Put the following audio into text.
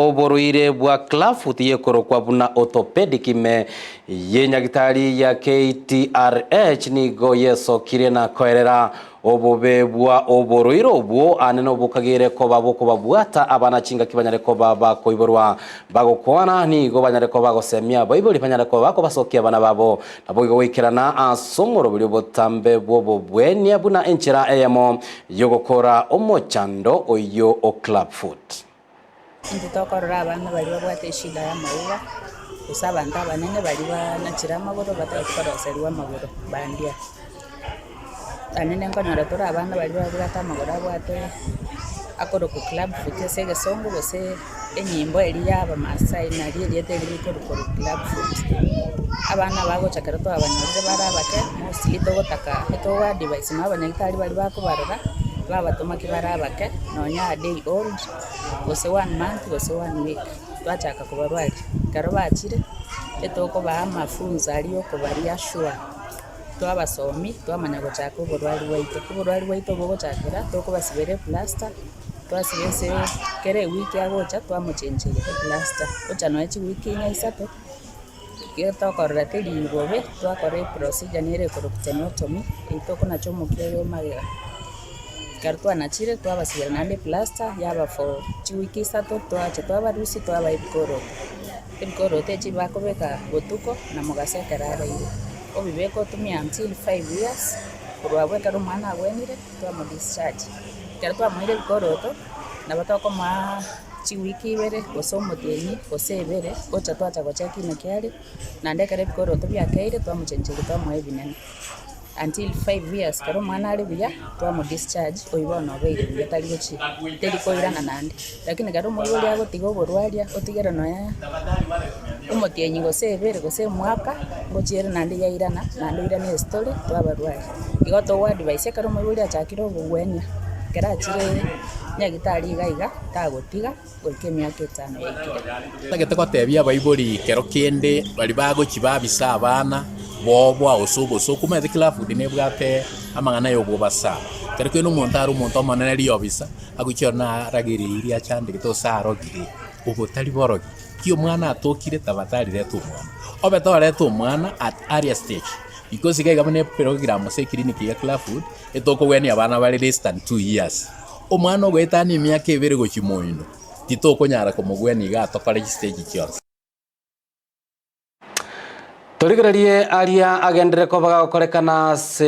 oborwaire bwa Clubfoot yekorokwa buna orthopedic ime yenyagitari ya KTRH nigo yesokire na koerera Obobe bwa oborwaire obwo aane nobokagere koba bokobabwata abana chingaki banyare koba bakoiborwa. Bagokwana nigo banyare koba bagosemia abaibori banyare koba bakobasokia abana babo. Naboigo goikerana ase omoroberio obotambe bw'obobwenia buna enchera eyemo y'ogokora omochando oyio o clubfoot. Intwe tokorora abana baria babwate eshida y'amauga, gose abanto abanene baria banachire amagoro batagete koroserigwa amagoro bandia. Anene nkonyora tore abana baria babwate amagoro abwate akorokwa club foot ase egesongo gose enyimbo eria ya abamasai nario erieta erio rikorokwa club foot. Abana bagocha ekero twabanyorire bare abake mostly togotaka togo advise na abanyagitari baria bakobarora babatoma ki bare abake nonya a day old. gose one month gose one week, twachaka kobarwaria. Ekero bachire, etokobaa amafunzo aria ya okobareassure, twabasomia, twamanya gochaka oborwari bwaito. Oborwari bwaito bogochakera, tokobasibera eplaster, twasiba ase kera ewiki agocha twamochencheria eplaster, ocha nonye chiwiki inye isato, ekero tokorora teri bobe, twakora eprocedure nere ekorokwa tenotomy, eywo tokonacha omokia oyo magega. Ekero twanachire twabasibera naende eplaster yaba for chiwiki isato twacha twabarusia twabaa ebikoroto. Ebikoroto echi bakobeka botuko na mogaso ekero araire, obibeke otumie until 5 years, korwa abwo ekero omwana abwenire twamo discharge. Ekero twamoire ebikoroto, nabo tokomoa chiwiki ibere gose omotienyi gose ebere gocha twacha gocheki inaki are, naende ekero ebikoroto biakeire twamochencheria twamoa ebinene. Until 5 years ekero omwana are buya twamo discharge oyio bono obeire buya tari gochi teri koirana naende. Lakini ekero omoibori agotiga oborwaria otigere nonya omotienyi gose ebere gose omwaka ngochi ere naende yairana naende oirane estory twabarwaria. Igo togo advise ekero omoibori achakire obogwenia ekero achire nyagetari iga iga tagotiga goika emiaka etano yaikire. Ntagete gotebia abaibori kero kende baria bagochia babisa abana boboa gose obosoku, omanyete kila food nebwate amang'ana ya obobasa. Kero kende omonto are omonto omonene riobisa, agochia ororo naragereirie achandegete gose arogire, obo tari borogi. Ki omwana atokire tafadhali reta omwana, obe toreta omwana at earlier stage because iga iga buna eprogram ase eclinic ya kila food, etokogwenia abana bare less than 2 years. Omwana ogoetania emiaka ebere gochia moino, titokonyara komogwenia iga atokore chistage chionsi. Torigererie aria agenderere koba gagokorekana ase.